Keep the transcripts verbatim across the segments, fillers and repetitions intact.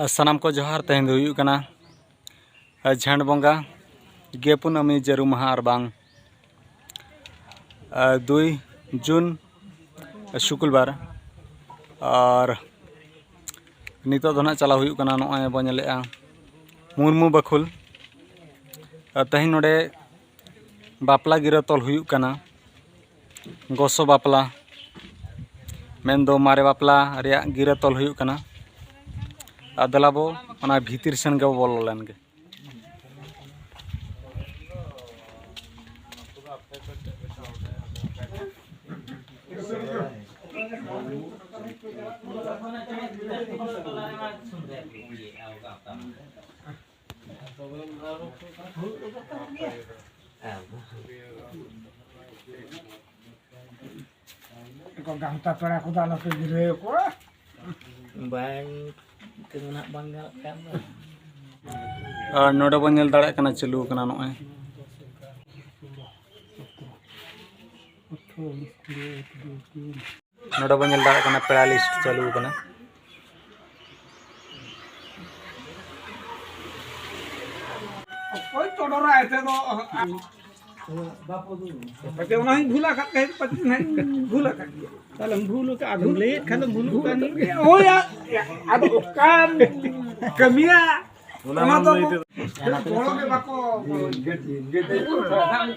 ᱟᱨ ᱥᱟᱱᱟᱢ ᱠᱚ ᱡᱚᱦᱟᱨ᱾ ᱛᱮᱦᱮᱧ ᱫᱚ ᱦᱩᱭᱩᱜ ᱠᱟᱱᱟ, ᱟᱨ ᱡᱷᱮᱸᱴ ᱵᱚᱸᱜᱟ ᱜᱮ ᱠᱩᱱᱟᱹᱢᱤ ᱡᱟᱹᱨᱩ ᱢᱟᱦᱟ, ᱟᱨ ᱵᱟᱝ, ᱟᱨ ᱫᱩᱭ ᱡᱩᱱ ᱥᱩᱠᱩᱞᱵᱟᱨ᱾ ᱟᱨ ᱱᱤᱛᱚᱜ ᱫᱚ ᱱᱟᱦᱟᱜ ᱪᱟᱞᱟᱣ ᱦᱩᱭᱩᱜ ᱠᱟᱱᱟ, ᱱᱚᱜᱼᱚᱭ ᱵᱚᱱ ᱧᱮᱞᱮᱜᱼᱟ ᱢᱩᱨᱢᱩ ᱵᱟᱠᱷᱳᱞ᱾ ᱟᱨ ᱛᱮᱦᱮᱧ ᱱᱚᱰᱮ ᱵᱟᱯᱞᱟ ᱜᱤᱨᱟᱹ ᱛᱚᱞ ᱦᱩᱭᱩᱜ ᱠᱟᱱᱟ, ᱜᱚᱥᱚ ᱵᱟᱯᱞᱟ, ᱢᱮᱱᱫᱚ ᱢᱟᱨᱮ ᱵᱟᱯᱞᱟ ᱨᱮᱭᱟᱜ ᱜᱤᱨᱟᱹ ᱛᱚᱞ ᱦᱩᱭᱩᱜ ᱠᱟᱱᱟ᱾ ᱟᱨ ᱫᱮᱞᱟ ᱵᱚ ᱚᱱᱟ ᱵᱷᱤᱛᱤᱨ ᱥᱮᱱ ᱜᱮᱵᱚ ᱵᱚᱞᱚ ᱞᱮᱱ ᱜᱮ᱾ ᱜᱟᱶᱛᱟ ᱯᱮᱲᱟ ᱠᱚᱫᱚ ᱟᱞᱚᱯᱮ ᱜᱤᱨᱟᱹ ᱟᱠᱚᱣᱟ᱾ ᱵᱟᱝ, ᱛᱮᱢᱚᱱ ᱦᱟᱸᱜ ᱵᱟᱝ ᱜᱟᱱᱚᱜ ᱠᱟᱱ ᱫᱚ᱾ ᱟᱨ ᱱᱚᱰᱮ ᱵᱚᱱ ᱧᱮᱞ ᱫᱟᱲᱮᱭᱟᱜ ᱠᱟᱱᱟ, ᱪᱟᱹᱞᱩ ᱟᱠᱟᱱᱟ ᱱᱚᱜᱼᱚᱭ᱾ ᱱᱚᱰᱮ ᱵᱚᱱ ᱧᱮᱞ ᱫᱟᱲᱮᱭᱟᱜ ᱠᱟᱱᱟ, ᱯᱮᱲᱟ ᱞᱤᱥᱴ ᱪᱟᱹᱞᱩ ᱟᱠᱟᱱᱟ᱾ ᱚᱠᱚᱭ ᱪᱚᱰᱚᱨᱟ ᱮᱛᱮ ᱫᱚ? ᱯᱟᱪᱮ ᱚᱱᱟ ᱦᱚᱸᱧ ᱵᱷᱩᱞ ᱟᱠᱟᱫ ᱛᱟᱦᱮᱸᱫ, ᱯᱟᱪᱮ ᱱᱟᱦᱟᱜ ᱤᱧ ᱵᱷᱩᱞ ᱟᱠᱟᱫ ᱜᱮᱭᱟ᱾ ᱛᱟᱦᱞᱮᱢ ᱵᱷᱩᱞ ᱟᱠᱟᱫ, ᱟᱫᱚᱢ ᱞᱟᱹᱭᱮᱫ ᱠᱷᱟᱱ ᱫᱚ ᱵᱷᱩᱞᱩᱜ ᱠᱟᱱ ᱜᱮᱭᱟ᱾ ᱦᱳᱭ, ᱟ-, ᱟᱫᱚ ᱚᱠᱟᱢ ᱠᱟᱹᱢᱤᱭᱟ? ᱚᱱᱟ ᱫᱚ ᱜᱚᱲᱚ ᱜᱮ ᱵᱟᱠᱚ ᱜᱚᱲᱚ᱾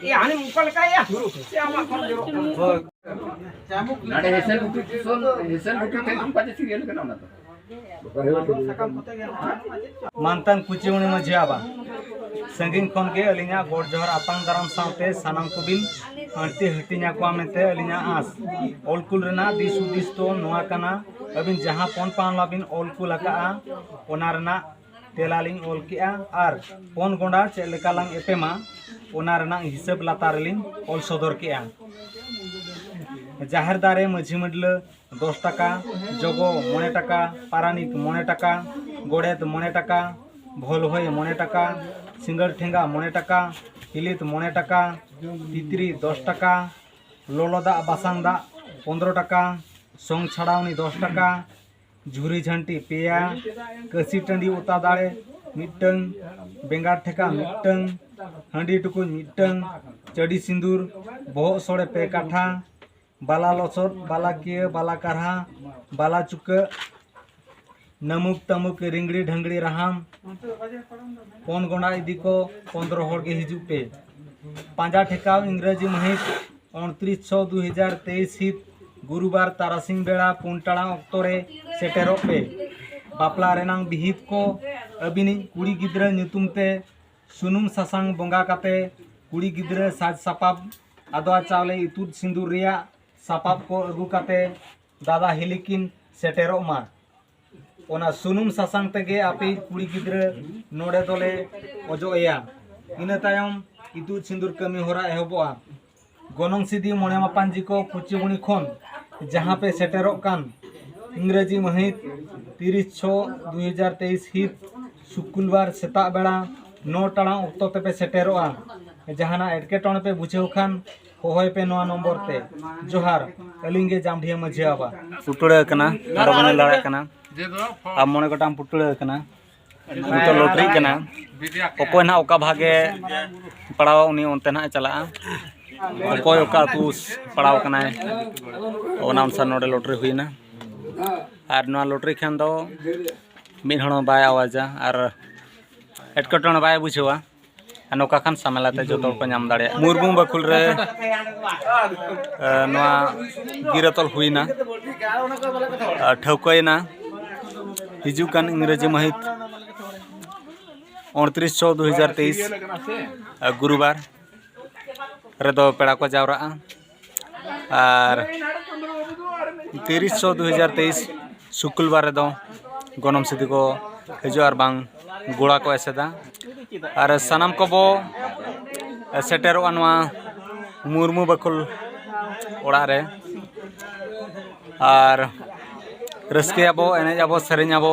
ᱮ, ᱦᱟᱹᱱᱤ ᱚᱱᱠᱟ ᱞᱮᱠᱟᱭᱟ᱾ ᱥᱮ ᱟᱢᱟᱜ ᱠᱷᱚᱱ ᱡᱚᱨᱚᱜ ᱠᱟᱱᱟ᱾ ᱱᱟᱰᱮ ᱦᱮᱥᱮᱞ ᱜᱷᱩᱴᱩ ᱴᱤᱭᱩᱥᱚᱱ, ᱦᱮᱥᱮᱞ ᱜᱷᱩᱴᱩ ᱴᱷᱮᱱ ᱠᱷᱚᱱ ᱯᱟᱪᱮ ᱥᱤᱨᱤᱭᱟᱞ ᱠᱟᱱᱟ ᱚᱱᱟ ᱫᱚ᱾ ᱢᱟᱱᱛᱟᱱ ᱠᱩᱪᱤᱢᱩᱱᱤ ᱢᱟᱹᱡᱷᱤ ᱵᱟᱵᱟ, ᱥᱟᱺᱜᱤᱧ ᱠᱷᱚᱱ ᱜᱮ ᱟᱹᱞᱤᱧᱟᱜ ᱜᱚᱰ ᱡᱚᱦᱟᱨ ᱟᱛᱟᱝ ᱫᱟᱨᱟᱢ ᱥᱟᱶᱛᱮ ᱥᱟᱱᱟᱢ ᱠᱚᱵᱤᱱ ᱟᱹᱬᱛᱤ ᱦᱟᱹᱴᱤᱧ ᱟᱠᱚᱣᱟ ᱢᱮᱱᱛᱮ ᱟᱹᱞᱤᱧᱟᱜ ᱟᱸᱥ᱾ ᱚᱞ ᱠᱩᱞ ᱨᱮᱱᱟᱜ ᱫᱤᱥ ᱦᱩᱫᱤᱥ ᱫᱚ ᱱᱚᱣᱟ ᱠᱟᱱᱟ, ᱟᱹᱵᱤᱱ ᱡᱟᱦᱟᱸ ᱯᱚᱱ ᱯᱟᱣᱞᱟ ᱵᱤᱱ ᱚᱞ ᱠᱩᱞ ᱟᱠᱟᱫᱼᱟ, ᱚᱱᱟ ᱨᱮᱱᱟᱜ ᱛᱮᱞᱟ ᱞᱤᱧ ᱚᱞ ᱠᱮᱜᱼᱟ ᱟᱨ ᱯᱚᱱ ᱜᱚᱸᱰᱟ ᱪᱮᱫ ᱞᱮᱠᱟ ᱞᱟᱝ ᱮᱯᱮᱢᱟ, ᱚᱱᱟ ᱨᱮᱱᱟᱜ ᱦᱤᱥᱟᱹᱵ ᱞᱟᱛᱟᱨ ᱨᱮᱞᱤᱧ ᱚᱞ ᱥᱚᱫᱚᱨ ᱠᱮᱜᱼᱟ᱾ ᱡᱟᱦᱮᱨ ᱫᱟᱨᱮ ᱢᱟᱹᱡᱷᱤ ᱢᱟᱹᱰᱞᱟᱹ ᱫᱚᱥ ᱴᱟᱠᱟ, ᱡᱚᱜᱚ ᱢᱚᱬᱮ ᱴᱟᱠᱟ, ᱯᱟᱨᱟᱱᱤᱠ ᱢᱚᱬᱮ ᱴᱟᱠᱟ, ᱜᱚᱰᱮᱛ ᱢᱚᱬᱮ ᱴᱟᱠᱟ, ᱵᱷᱚᱞᱦᱚᱭ ᱢᱚᱬᱮ ᱴᱟᱠᱟ, ᱥᱤᱸᱜᱟᱹᱲ ᱴᱷᱮᱸᱜᱟ ᱢᱚᱬᱮ ᱴᱟᱠᱟ, ᱦᱤᱞᱤᱛ ᱢᱚᱬᱮ ᱴᱟᱠᱟ, ᱛᱤᱛᱨᱤ ᱫᱚᱥ ᱴᱟᱠᱟ, ᱞᱚᱞᱚ ᱫᱟᱜ ᱵᱟᱥᱟᱝ ᱫᱟᱜ ᱯᱚᱱᱫᱽᱨᱚ ᱴᱟᱠᱟ, ᱥᱚᱝ ᱪᱷᱟᱲᱟᱣᱱᱤ ᱫᱚᱥ ᱴᱟᱠᱟ, ᱡᱷᱩᱨᱤ ᱡᱷᱟᱹᱱᱴᱤ ᱯᱮᱭᱟ, ᱠᱟᱹᱥᱤ ᱴᱟᱺᱰᱤ ᱚᱛᱟ ᱫᱟᱲᱮ ᱢᱤᱫᱴᱟᱹᱝ, ᱵᱮᱸᱜᱟᱲ ᱴᱷᱮᱠᱟ ᱢᱤᱫᱴᱟᱹᱝ, ᱦᱟᱺᱰᱤ ᱴᱩᱠᱩᱡ ᱢᱤᱫᱴᱟᱹᱝ, ᱪᱟᱹᱰᱤ ᱥᱤᱸᱫᱩᱨ, ᱵᱚᱦᱚᱜ ᱥᱚᱲᱮ ᱯᱮ ᱠᱟᱴᱷᱟ, ᱵᱟᱞᱟ ᱞᱚᱥᱚᱫ, ᱵᱟᱞᱟ ᱠᱤᱭᱟᱹ, ᱵᱟᱞᱟ ᱠᱟᱨᱦᱟ, ᱵᱟᱞᱟ ᱪᱩᱠᱟᱹᱜ, ᱱᱟᱹᱢᱩᱠ ᱛᱟᱹᱢᱩᱠ ᱨᱤᱝᱲᱤ ᱰᱷᱟᱝᱲᱤ ᱨᱟᱦᱟᱢ, ᱯᱚᱱ ᱜᱚᱸᱰᱟ ᱤᱫᱤ ᱠᱚ ᱯᱚᱱᱫᱽᱨᱚ ᱦᱚᱲ ᱜᱮ ᱦᱤᱡᱩᱜ ᱯᱮ᱾ ᱯᱟᱸᱡᱟ ᱴᱷᱮᱠᱟᱣ ᱤᱝᱨᱟᱡᱤ ᱢᱟᱹᱦᱤᱛ ᱩᱱᱛᱨᱤᱥ ᱪᱷᱚ ᱫᱩ ᱦᱟᱡᱟᱨ ᱛᱮᱭᱤᱥ ᱦᱤᱛ ᱜᱩᱨᱩᱵᱟᱨ ᱛᱟᱨᱟᱥᱤᱧ ᱵᱮᱲᱟ ᱯᱩᱱ ᱴᱟᱲᱟᱝ ᱚᱠᱛᱚ ᱨᱮ ᱥᱮᱴᱮᱨᱚᱜ ᱯᱮ᱾ ᱵᱟᱯᱞᱟ ᱨᱮᱱᱟᱝ ᱵᱤᱦᱤᱛ ᱠᱚ ᱟᱹᱵᱤᱱᱤᱡ ᱠᱩᱲᱤ ᱜᱤᱫᱽᱨᱟᱹ ᱧᱩᱛᱩᱢ ᱛᱮ ᱥᱩᱱᱩᱢ ᱥᱟᱥᱟᱝ ᱵᱚᱸᱜᱟ ᱠᱟᱛᱮ ᱠᱩᱲᱤ ᱜᱤᱫᱽᱨᱟᱹ ᱥᱟᱡᱽ ᱥᱟᱯᱟᱵ ᱟᱫᱣᱟ ᱪᱟᱣᱞᱮ ᱤᱛᱩᱫ ᱥᱤᱸᱫᱩᱨ ᱨᱮᱭᱟᱜ ᱥᱟᱯᱟᱵ ᱠᱚ ᱟᱹᱜᱩ ᱠᱟᱛᱮ ᱫᱟᱫᱟ ᱦᱤᱞᱤ ᱠᱤᱱ ᱥᱮᱴᱮᱨᱚᱜ ᱢᱟ᱾ ᱚᱱᱟ ᱥᱩᱱᱩᱢ ᱥᱟᱥᱟᱝ ᱛᱮᱜᱮ ᱟᱯᱮᱭᱤᱡ ᱠᱩᱲᱤ ᱜᱤᱫᱽᱨᱟᱹ ᱱᱚᱰᱮ ᱫᱚᱞᱮ ᱚᱡᱚᱜ ᱮᱭᱟ᱾ ᱤᱱᱟᱹ ᱛᱟᱭᱚᱢ ᱤᱛᱩᱫ ᱥᱤᱸᱫᱩᱨ ᱠᱟᱹᱢᱤ ᱦᱚᱨᱟ ᱮᱦᱚᱵᱚᱜᱼᱟ᱾ ᱜᱚᱱᱚᱝ ᱥᱤᱫᱤ ᱢᱚᱬᱮ ᱢᱟᱯᱟᱱᱡᱤ ᱠᱚ ᱠᱩᱪᱤᱢᱩᱲᱤ ᱠᱷᱚᱱ ᱡᱟᱦᱟᱸ ᱯᱮ ᱥᱮᱴᱮᱨᱚᱜ ᱠᱟᱱ, ᱤᱝᱨᱮᱡᱤ ᱢᱟᱹᱦᱤᱛ ᱛᱤᱨᱤᱥ ᱪᱷᱚ ᱫᱩ ᱦᱟᱡᱟᱨ ᱛᱮᱭᱤᱥ ᱦᱤᱛ ᱥᱩᱠᱩᱞᱵᱟᱨ ᱥᱮᱛᱟᱜ ᱵᱮᱲᱟ ᱱᱚ ᱴᱟᱲᱟᱝ ᱚᱠᱛᱚ ᱛᱮᱯᱮ ᱥᱮᱴᱮᱨᱚᱜᱼᱟ᱾ ᱡᱟᱦᱟᱱᱟᱜ ᱮᱴᱠᱮᱴᱚᱬᱮ ᱯᱮ ᱵᱩᱡᱷᱟᱹᱣ ᱠᱷᱟᱱ ᱦᱚᱦᱚᱭ ᱯᱮ ᱱᱚᱣᱟ ᱱᱚᱢᱵᱚᱨ ᱛᱮ᱾ ᱡᱚᱦᱟᱨ, ᱟᱹᱞᱤᱧ ᱜᱮ ᱡᱟᱢᱰᱷᱤᱭᱟᱹ ᱢᱟᱹᱡᱷᱤ ᱵᱟᱵᱟ᱾ ᱯᱩᱴᱲᱟᱹ ᱠᱟᱱᱟ, ᱱᱚᱰᱮ ᱵᱚᱱ ᱧᱮᱞ ᱫᱟᱲᱮᱭᱟᱜ ᱠᱟᱱᱟ᱾ ᱟᱨ ᱢᱚᱬᱮ ᱜᱚᱴᱟᱝ ᱯᱩᱴᱲᱟᱹ ᱠᱟᱱᱟ᱾ ᱱᱤᱛᱚᱜ ᱞᱚᱴᱨᱤᱜ ᱠᱟᱱᱟ᱾ ᱚᱠᱚᱭ ᱱᱟᱦᱟᱜ ᱚᱠᱟ ᱵᱷᱟᱜᱮ ᱯᱟᱲᱟᱣᱟ, ᱩᱱᱤ ᱚᱱᱛᱮ ᱱᱟᱦᱟᱜ ᱮ ᱪᱟᱞᱟᱜᱼᱟ᱾ ᱚᱠᱚᱭ ᱚᱠᱟ ᱟᱹᱛᱩ ᱯᱟᱲᱟᱣ ᱠᱟᱱᱟᱭ, ᱚᱱᱟ ᱚᱱᱩᱥᱟᱨ ᱱᱚᱰᱮ ᱞᱚᱴᱨᱤ ᱦᱩᱭᱱᱟ᱾ ᱟᱨ ᱱᱚᱣᱟ ᱞᱚᱴᱨᱤ ᱠᱷᱟᱱ ᱫᱚ ᱢᱤᱫ ᱦᱚᱲ ᱦᱚᱸ ᱵᱟᱭ ᱟᱣᱟᱡᱟ ᱟᱨ ᱮᱴᱠᱮᱴᱚᱬᱮ ᱵᱟᱭ ᱵᱩᱡᱷᱟᱹᱣᱟ᱾ ᱟᱨ ᱱᱚᱝᱠᱟ ᱠᱷᱟᱱ ᱥᱟᱢᱮᱞᱟ ᱛᱮ ᱡᱚᱛᱚ ᱦᱚᱲ ᱠᱚ ᱧᱟᱢ ᱫᱟᱲᱮᱭᱟᱜᱼᱟ᱾ ᱢᱩᱨᱢᱩ ᱵᱟᱠᱷᱩᱞ ᱨᱮ, ᱮ, ᱱᱚᱣᱟ ᱜᱤᱨᱟᱹ ᱛᱚᱞ ᱦᱩᱭᱱᱟ, ᱟᱨ ᱴᱷᱟᱹᱣᱠᱟᱹᱭᱮᱱᱟ ᱦᱤᱡᱩᱜ ᱠᱟᱱ ᱤᱝᱨᱮᱡᱤ ᱢᱟᱹᱦᱤᱛ ᱩᱱᱛᱨᱤᱥ ᱪᱷᱚ ᱫᱩ ᱦᱟᱡᱟᱨ ᱛᱮᱭᱤᱥ, ᱮ, ᱜᱩᱨᱩᱵᱟᱨ ᱨᱮᱫᱚ ᱯᱮᱲᱟ ᱠᱚ ᱡᱟᱣᱨᱟᱜᱼᱟ᱾ ᱟᱨ ᱛᱤᱨᱤᱥ ᱪᱷᱚ ᱫᱩ ᱦᱟᱡᱟᱨ ᱛᱮᱭᱤᱥ ᱥᱩᱠᱩᱞᱵᱟᱨ ᱨᱮᱫᱚ ᱜᱚᱱᱚᱝ ᱥᱤᱫᱤ ᱠᱚ ᱦᱤᱡᱩᱜᱼᱟ ᱟᱨ ᱵᱟᱝ ᱜᱚᱲᱟ ᱠᱚ ᱮᱥᱮᱫᱟ᱾ ᱟᱨ ᱥᱟᱱᱟᱢ ᱠᱚᱵᱚ ᱥᱮᱴᱮᱨᱚᱜᱼᱟ ᱱᱚᱣᱟ ᱢᱩᱨᱢᱩ ᱵᱟᱠᱷᱳᱞ ᱚᱲᱟᱜ ᱨᱮ᱾ ᱟᱨ ᱨᱟᱹᱥᱠᱟᱹᱭᱟᱵᱚ, ᱮᱱᱮᱡ ᱟᱵᱚ, ᱥᱮᱨᱮᱧ ᱟᱵᱚ᱾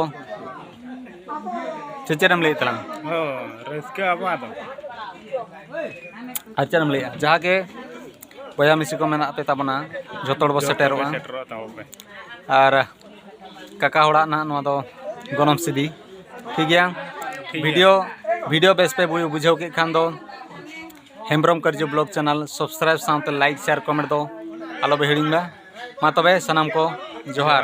ᱥᱮ ᱪᱮᱫ ᱮᱢ ᱞᱟᱹᱭᱮᱫ ᱛᱟᱞᱟᱝ? ᱦᱚᱸ, ᱨᱟᱹᱥᱠᱟᱹ ᱟᱵᱚ ᱟᱫᱚ᱾ ᱟᱨ ᱪᱮᱫ ᱮᱢ ᱞᱟᱹᱭᱮᱫᱼᱟ? ᱡᱟᱦᱟᱸ ᱜᱮ ᱵᱚᱭᱦᱟ ᱢᱤᱥᱤ ᱠᱚ ᱢᱮᱱᱟᱜ ᱯᱮ ᱛᱟᱵᱚᱱᱟ, ᱡᱚᱛᱚ ᱦᱚᱲ ᱵᱚ ᱡᱚᱛᱚ ᱥᱮᱴᱮᱨᱚᱜᱼᱟ᱾ ᱥᱮᱴᱮᱨᱚᱜ ᱛᱟᱵᱚ ᱯᱮ᱾ ᱟᱨ ᱠᱟᱠᱟ ᱦᱚᱲᱟᱜ ᱱᱟᱦᱟᱜ ᱱᱚᱣᱟ ᱫᱚ ᱜᱚᱱᱚᱝ ᱥᱤᱫᱤ᱾ ᱴᱷᱤᱠ ᱜᱮᱭᱟ᱾ ᱴᱷᱤᱠ ᱜᱮᱭᱟ᱾ ᱵᱷᱤᱰᱤᱭᱳ ᱵᱷᱤᱰᱤᱭᱳ ᱵᱮᱥ ᱯᱮ ᱵᱩ- ᱵᱩᱡᱷᱟᱹᱣ ᱠᱮᱫ ᱠᱷᱟᱱ ᱫᱚ ᱦᱮᱢᱵᱨᱚᱢ ᱠᱟᱹᱨᱡᱩ ᱵᱞᱚᱜ ᱪᱮᱱᱮᱞ ᱥᱟᱵᱥᱠᱨᱟᱭᱤᱵ ᱥᱟᱶᱛᱮ ᱞᱟᱭᱤᱠ, ᱥᱮᱭᱟᱨ, ᱠᱚᱢᱮᱱᱴ ᱫᱚ ᱟᱞᱚ ᱯᱮ ᱦᱤᱲᱤᱧ ᱢᱟ᱾ ᱢᱟ ᱛᱚᱵᱮ ᱥᱟᱱᱟᱢ ᱠᱚ ᱡᱚᱦᱟᱨ᱾